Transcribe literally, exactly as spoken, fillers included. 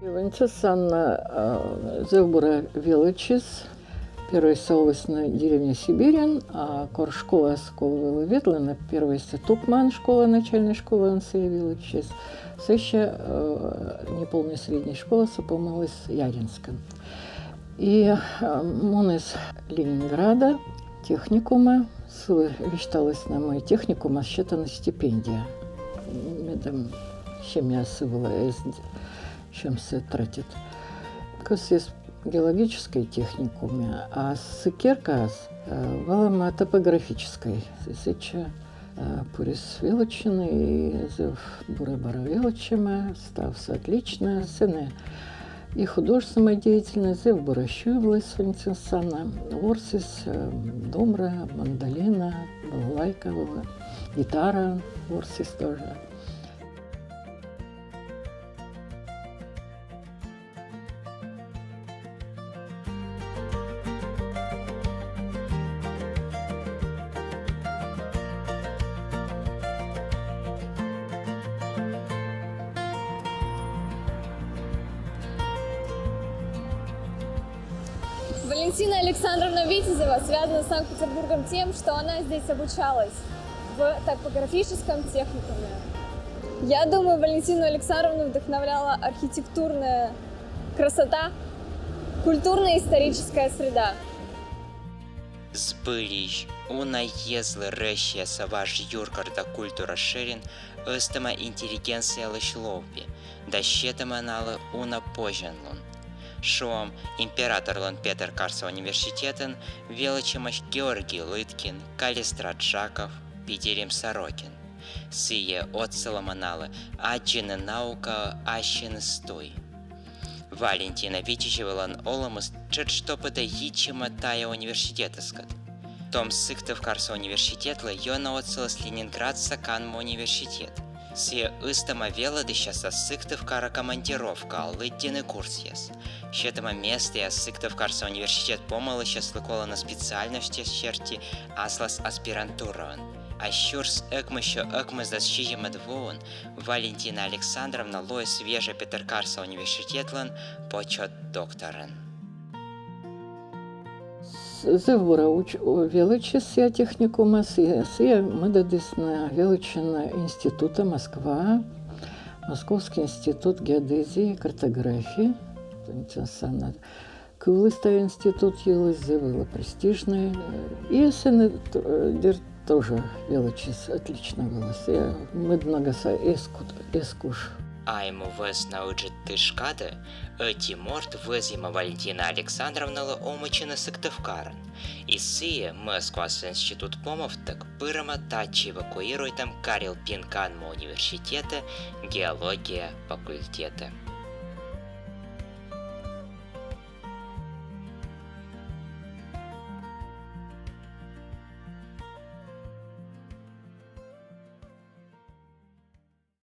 Валентина Санна, а, зэв бура велӧдчис. Первойсӧ оліс на деревня Сибирьын, а кор школаас колӧ вӧлі ветлыны, первойсӧ Тукмаын школа, начальнӧй школаын сійӧ велӧдчис. Сэсся, э, неполнӧй среднӧй школасӧ помаліс Яринскын. И, э, муніс Ленинградӧ техникумӧ, сылы висьталіс на, мый техникумас сетӧны стипендия. Медым семья сы вылӧ эз сьӧмсӧ тратит. Кӧсйис геологическӧй техникумӧ, а сы керкаас, э, вӧлӧма топографическӧй. Сэтчӧ, э, пырис велӧдчыны, и зэв бура бара велӧдчӧма, ставыс отлично, сэні и художественнӧй деятельность, зэв бура сьывліс Валентина Санна, ворсіс, э, домра, мандолина, балалайка вылӧ, гитараӧн ворсіс тоже. Валентина Александровна Витязева связана с Санкт-Петербургом тем, что она здесь обучалась в топографическом техникуме. Я думаю, Валентину Александровну вдохновляла архитектурная красота, культурно-историческая среда. Збыльысь, уна йӧзлы Россияса важ юркар да культура шӧрин ӧзтӧма интеллигенциялысь ловби да сетӧма налы уна позянлун. Шуам, императорлӧн Петӧр карса университетын велӧдчӧмаӧсь Георгий Лыткин, Каллистрат Жаков, Пидирим Сорокин. Сійӧ отсалӧма налы аддзыны наукаӧ ассьыныс туй. Валентина Витязевалӧн олӧмыс тшӧтш топыда йитчӧма тайӧ университетыскӧд. Том Сыктывкарса университетлы ёна отсаліс Ленинградса канму университет. Сійӧ ыстӧма велӧдысьясӧс Сыктывкарӧ командировкаӧ лыддьыны курсъяс. Сетӧма местаяс Сыктывкарса университет помалысьяслы колана специальносьтъяс серти аслас аспирантураын. А сюрс ӧкмыссё ӧкмысдас сизимӧд воын Валентина Александровна лоис вежӧ Петӧр карса университетлӧн почёт докторӧн. Зэв бура уч-, велӧдчис сійӧ техникумас, и сійӧ мӧдӧдіс на велӧдчыны институтӧ Москваӧ, Московский институт геодезии и картографии. Валентина Санна кывліс тайӧ институт йылысь, зэв вӧлі престижнӧй. И сэні, э, дерт, тоже велӧдчис отлично вӧлі. Сійӧ мӧд ногаса эз кут-, эз куж. Айму вӧсна Ыджыд тышкады ӧти морт вӧзйӧма Валентина Александровналы овмӧдчыны Сыктывкарын. И сійӧ Москваса институт помавтӧг пырӧма татчӧ эвакуируйтӧм Карелин канму университетӧ геология факультетӧ.